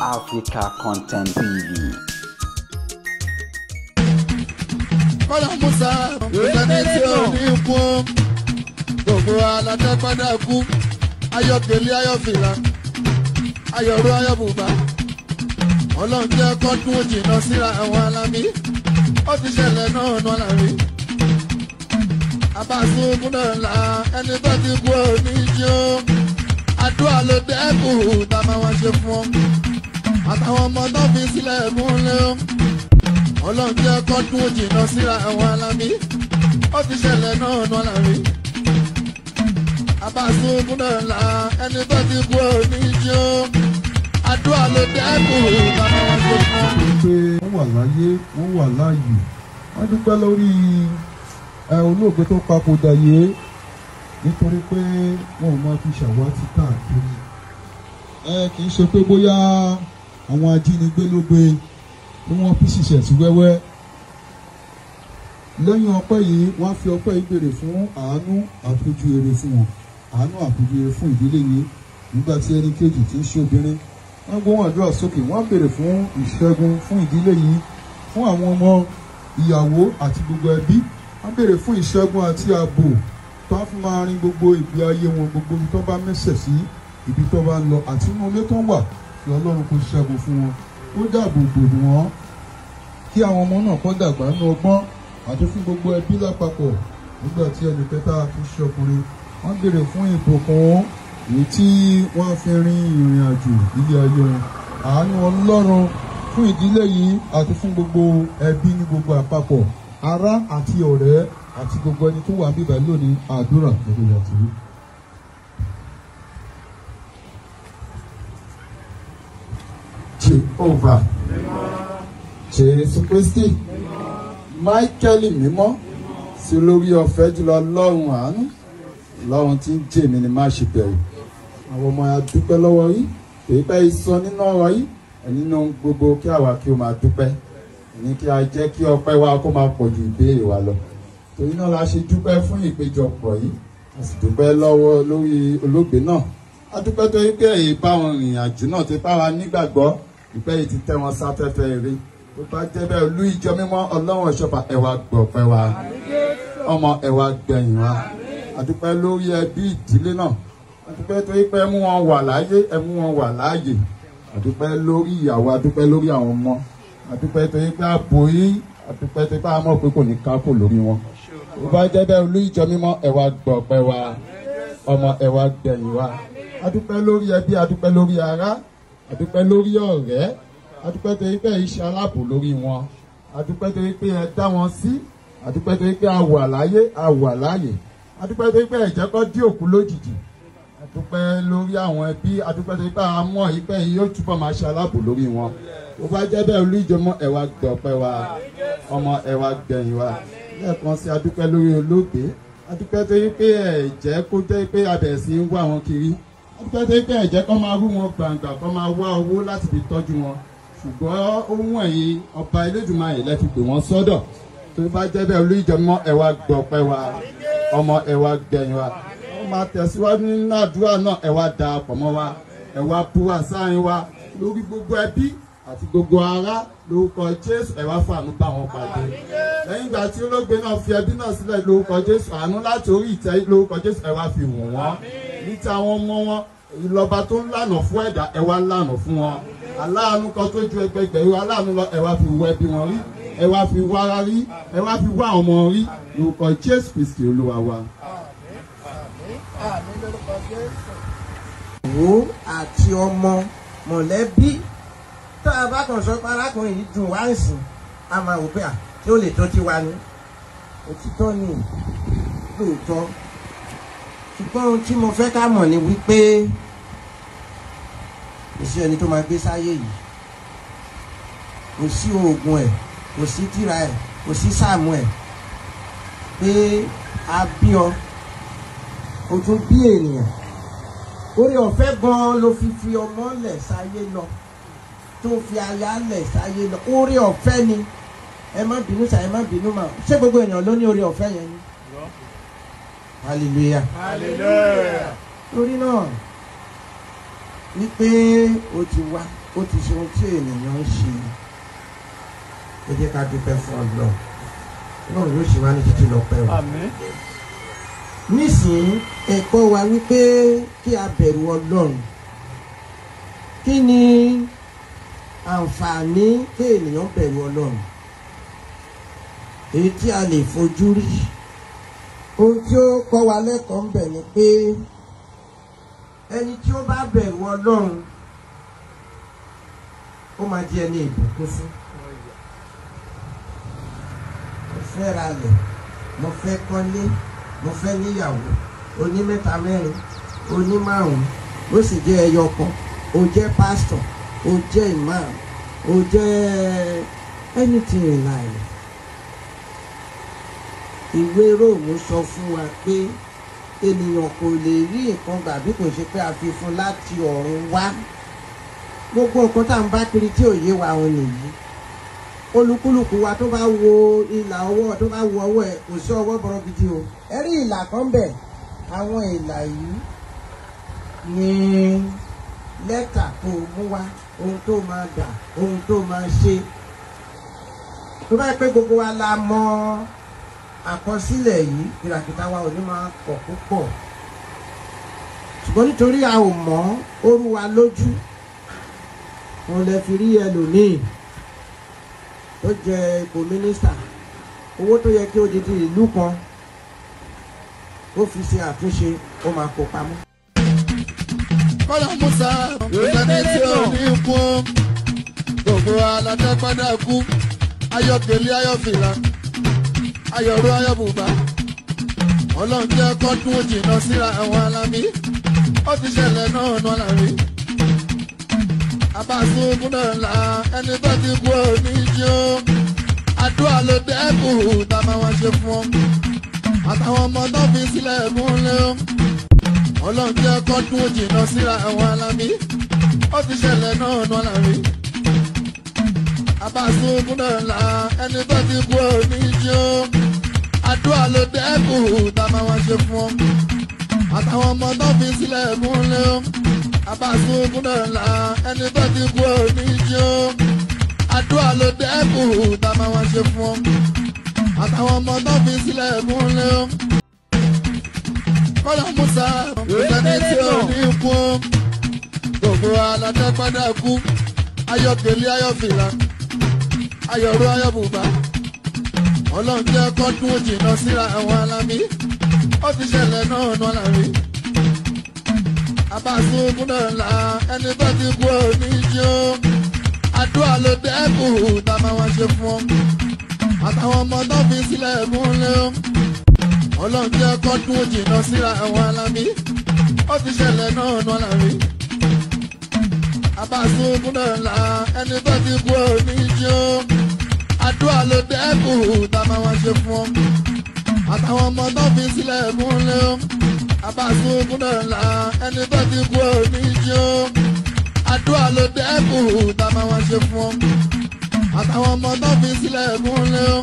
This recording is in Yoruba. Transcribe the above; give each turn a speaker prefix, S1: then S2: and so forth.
S1: Africa Content TV.
S2: Kọ́lá Musa ìsẹ́ni tí ò ní kú gbogbo aládàpadà kú ayọ̀kẹ́lẹ́ ayọ̀fìlà ayọ̀rọ̀ ayọ̀bùbá ọlọ́run jẹ́ kọ́dún jìnnà síra àwọn alámí ó ti ṣẹlẹ̀ náà nù alámí. Abáṣukú náà la ẹni tó ti kú òní jí ó àdúrà ló dẹ́kun tá a máa wá ṣe fún ọ àtàwọn ọmọ tó fi sílẹ̀ múlẹ̀ ó. Ọlọ́run jẹ́ kọ́dún jìnnà síra àwọn alámí ó ti ṣẹlẹ̀ náà nù alámí. Abáṣukú náà la ẹni tó ti kú òní jí ó àdúrà ló dẹ́kun tá a máa wá ṣe fún ọ.
S3: Pé wọ́n wà láyé, wọ́n wà láàyè, wọ́n dúpẹ́ lórí olóògbé tó papòdà yìí nítorí pé wọn ò máa fi ṣàwátì káàkiri. Kì í ṣe pé bóyá àwọn ajínigbé ló gbé tí wọ́n fi ṣiṣẹ́ sí wẹ́wẹ́. Lẹ́yìn ọpẹ́ yìí, wọ́n á fi ọpẹ́ yìí béèrè fún àánú àfojú ere fún wọn, àánú àfojú ere fún ìdílé yìí. Nígbà tí ẹni kejì tí ń ṣe obìnrin, wọ́n gbóhùn àdúrà sókè, wọ́n béèrè fún ìṣẹ́gun fún ìdílé yìí, fún àwọn ọmọ, ìyàwó àti gbogbo ẹbí. Wọ́n béèrè fún ìṣẹ́gun àti ààbò tó á fi máa rin gbogbo ìgbé ayé wọn, gbogbo ibi tó bá mẹ́sẹ̀ sí, ibi tó bá ń lọ àti inú ilé tó ń wà, kí Ọlọ́run kó ṣẹ́gun fún wọn, ó dáàbò bò wọ́n, kí àwọn ọmọ náà kó dàgbà nínú ọgbọ́n àti fún gbogbo ẹbí lápapọ̀. Nígbà tí ẹnì kẹta fi ṣe ọkùnrin, wọ́n béèrè fún ìbùkún èyí tí wọ́n fi rin ìrìn àjò ilé ayé wọn, àánú Ọlọ́run fún ìdílé yìí àti fún gbogbo ẹbí ní gbogbo àpapọ̀, ará àti ọ̀rẹ́ àti gbogbo ẹni tó wà níbí lónìí. Àdúrà lórí àtìwí.
S4: Jehovah, Jésù Kristi, Máíkẹ́lì mímọ́, sí olórí ọ̀fẹ́ jùlọ Ọlọ́run àánú, Ọlọ́run tí ń jẹ́ mi ni má ṣe bẹ̀rù. Àwọn ọmọ ya dúpẹ́ lọ́wọ́ yìí, èyí pẹ́ sọ nínú ọ̀rọ̀ yìí, nínú gbogbo kí àwa kí o máa dúpẹ́, ní kí a jẹ́ kí ọpẹ́ wa kó máa pọ̀ ju ìbéèrè wa lọ. Torí náà la ṣe dúpẹ́ fún ìpéjọpọ̀ yìí, a sì dúpẹ́ lọ́wọ́ lórí olóògbé náà. A dúpẹ́ torí pé èyí bá wọn rìnrìn àjò náà ti bá wa nígbàgbọ́, ìpẹ́ yìí ti tẹ́ wọn sáfẹ́fẹ́ eré. Tó bá jẹ́ bẹ́ẹ̀, olú ìjọ mímọ́ Ọlọ́run ọ̀ṣọ́fà, ẹ wá gbọpẹ́ wa, ọmọ ẹ wá gbẹ̀yìn wa. A dúpẹ́ lórí ẹbí ìdílé náà, a dúpẹ́ torí pé ẹ mú wọn wà láyé, ẹ mú wọn wà láàyè. A dúpẹ́ lórí ìyàwó, a dúpẹ́ lórí àwọn ọmọ, a dúpẹ́ torí pé ààbò yín, a dúpẹ́ torí pé a mọ̀ pé kò ní kákò lórí wọn. Tó bá jẹ́ bẹ́ẹ̀, olú ìjọ mímọ́ ẹ wá gbọpẹ́ wa, ọmọ ẹ wá gbẹ̀yìn wa. A dúpẹ́ lórí ẹbí, a dúpẹ́ lórí ará, a dúpẹ́ lórí ọ̀rẹ́, a dúpẹ́ torí pé iṣẹ́ aláàbò lórí wọn, a dúpẹ́ torí pé ẹ dá wọn sí, a dúpẹ́ torí pé a wà láyé, a wà láàyè, a dúpẹ́ torí pé ẹ jẹ́ kó dí òkú lójijì. A dúpẹ́ lórí àwọn ẹbí, a dúpẹ́ torí pé a mọ̀ yìí pé yóò túbọ̀ máa ṣe aláàbò lórí wọn. Tó bá jẹ́ bẹ́ẹ̀, olú ìjọmọ́ ẹ wá gbọpẹ́ wa, ọmọ ẹ wá gbẹ̀yìn wa. Lẹ́ẹ̀kan sí, a dúpẹ́ lórí olóògbé, a dúpẹ́ torí pé ẹ jẹ́ kó jẹ́ pé a bẹ̀rẹ̀ sí ń wá wọn kiri, a dúpẹ́ torí pé ẹ jẹ́ kó máa rú wọn gbàǹgbà, kó máa wá owó láti fi tọ́jú wọn. Ṣùgbọ́n ohun ẹ̀yìn ọba Elédùmarè lẹ fi pè wọ́n sọ́dọ̀. Tó bá jẹ́ bẹ́ẹ̀, olú ìjọmọ́ ẹ wá gbọpẹ́ wa, ọmọ ẹ wá gbẹ̀yìn wa. Ó máa tẹ̀síwájú nínú àdúrà náà, ẹ wá darapọ̀ mọ́ wa, ẹ wá búra sáárín wa lórí gbogbo ẹbí àti gbogbo ará lórúkọ Jésù. Ẹ wá fàánú bá wọn pàdé. Lẹ́yìn ìgbà tí olóògbé náà fi ẹbí náà sílẹ̀ lórúkọ Jésù, àánú láti orí ìtẹ́ lórúkọ Jésù ẹ wá fi wọ̀n wọ́n. Ní ti àwọn ọmọ wọn, ìlọba tó ń lànà fún ẹ̀dá, ẹ wá lànà fún wọn. Aláàánú kan tó ju ẹgbẹgbẹ̀rún aláàánú lọ, ẹ wá fi wọ ẹbí wọn rí, ẹ wá fi wá ara rí, ẹ wá fi wá àwọn ọmọ rí lórúkọ Jésù Kristi Olúwa wa.
S5: Wo àti ọmọ mọ̀lẹ́bí tá a bá kàn sọ pé arákùnrin yìí dùn wá ń sìn, a máa wò pé à tí ó lè tó ti wá ní. Òtítọ́ ni lóòótọ́, ṣùgbọ́n ohun tí mo fẹ́ ká mọ̀ ni wípé kò sí ẹni tó máa gbé sáyé yìí, kò sí oògùn ẹ̀, kò sí tírà ẹ̀, kò sí sáàmù ẹ̀ pé a bí ọ, o tún bí ènìyàn. Orí ọ̀fẹ́ gan-an ló fi ọmọ lẹ̀ sáyé lọ, tó fi aya lẹ̀ sáyé lọ. Orí ọ̀fẹ́ ni. Ẹ má bínú sà, ẹ má bínú mà. Ṣé gbogbo èèyàn ló ní orí ọ̀fẹ́ yẹn ni? Hallelujah. Hallelujah. Torí náà wípé o ti wá Ó ti ṣe ohun tí ènìyàn ń ṣe. Ẹ jẹ́ ká dúpẹ́ fún Ọlọ́run. Ọlọ́run yóò ṣe wá ní títí lọ́pẹ́ o.
S6: Àmín.
S5: Nísìnyí ẹ̀kọ́ wa wípé kí a bẹ̀rù Ọlọ́run. Kí ni àǹfààní kí ènìyàn bẹ̀rù Ọlọ́run? Èyí tí a lè fojú rí. Ohun tí ó kọ́ wa lẹ́kọ̀ọ́ ń bẹ̀ ni pé ẹni tí ó bá bẹ̀rù Ọlọ́run ó máa di ẹni ìbùkún fún. Mo fẹ́ ralẹ̀, mo fẹ́ kọ́lé, mo fẹ́ níyàwó, oní mẹ́ta mẹ́rin, oní márùn-ún, ó sì jẹ́ ẹyọ kan, ó jẹ́ pásítọ̀, ó jẹ́ imam, ó jẹ́ anything in life. Ìwé Róòmù sọ fún wa pé ènìyàn kò lè rí nǹkan gbà bí kò ṣe pé a fi fún láti ọ̀run wá. Gbogbo nǹkan tá à ń bá kiri tí ò yé wa òun nìyí. Olúkúlùkù wa tó bá wo ìlà ọwọ́ tó bá wo ọwọ́ ẹ̀ kò sí ọwọ́ bọ̀rọ̀ gidi o. Ẹ rí ìlà kan bẹ̀, àwọn ìlà yìí ni lẹ́tà tó mú wá, ohun tó máa dà, ohun tó máa ṣe. Tó bá yẹ pé gbogbo wa la mọ àkọsílẹ̀ yìí, kìràkìtà wa ò ní máa pọ̀ púpọ̀. Ṣùgbọ́n nítorí a ò mọ̀, ó rú wa lójú. Òun lè fi rí ẹlòmíì tó jẹ ipò mínísítà, owó tó yẹ kí odidi ìlú kan ó fi ṣe àtúnṣe, ó máa kó pamọ́.
S2: Kọ́lá Musa kò sẹ́ni tí ò ní kú. Gbogbo aládàgbàdà kú. Ayọ̀kẹ́lẹ́ ayọ̀fìlà, ayọ̀rọ̀ ayọ̀bùbá. Ọlọ́run jẹ́ kọ́dún jìnnà síra àwọn alámí. Ó ti ṣẹlẹ̀ náà nù alámí. Abáṣukú náà la ẹni tó ti kú òní jí ó. Àdúrà ló dẹ́kun tá a máa wá ṣe fún ọ. Àtàwọn ọmọ tó fi sílẹ̀ múlẹ̀ ó. Ọlọ́run jẹ́ kọ́dún jìnnà síra àwọn alámí. Ó ti ṣẹlẹ̀ náà nù alámí. Abáṣukú náà la ẹni tó ti kú òní jí ó. Àdúrà ló dẹ́kun tá a máa wá ṣe fún ọ. Àtàwọn ọmọ tó fi sílẹ̀ múlẹ̀ ó. Abáṣukú náà la ẹni tó ti kú òní jí ó. Àdúrà ló dẹ́kun tá a máa wá ṣe fún ọ. Àtàwọn ọmọ tó fi sílẹ̀ múlẹ̀ ó. Kọ́lá Musa kò sẹ́ni tí ò ní kú. Gbogbo aládàgbàdà kú. Ayọ̀kẹ́lẹ́ ayọ̀fìlà, ayọ̀rọ̀ ayọ̀bùbá. Ọlọ́run jẹ́ kọ́dún jìnnà síra àwọn alámí. Ó ti ṣẹlẹ̀ náà nù alámí. Abáṣukú náà la ẹni tó ti kú òní jí ó. Àdúrà ló dẹ́kun tá a máa wá ṣe fún ọ. Àtàwọn ọmọ tó fi sílẹ̀ múlẹ̀ ó. Ọlọ́run jẹ́ kọ́dún jìnnà síra àwọn alámí. Ó ti ṣẹlẹ̀ náà nù alámí. Abáṣukú náà la ẹni tó ti kú òní jí ó. Àdúrà ló dẹ́kun tá a máa wá ṣe fún ọ. Àtàwọn ọmọ tó fi sílẹ̀ múlẹ̀ ó. Abáṣukú náà la ẹni tó ti kú òní jí ó. Àdúrà ló dẹ́kun tá a máa wá ṣe fún ọ. Àtàwọn ọmọ tó fi sílẹ̀ múlẹ̀ ó.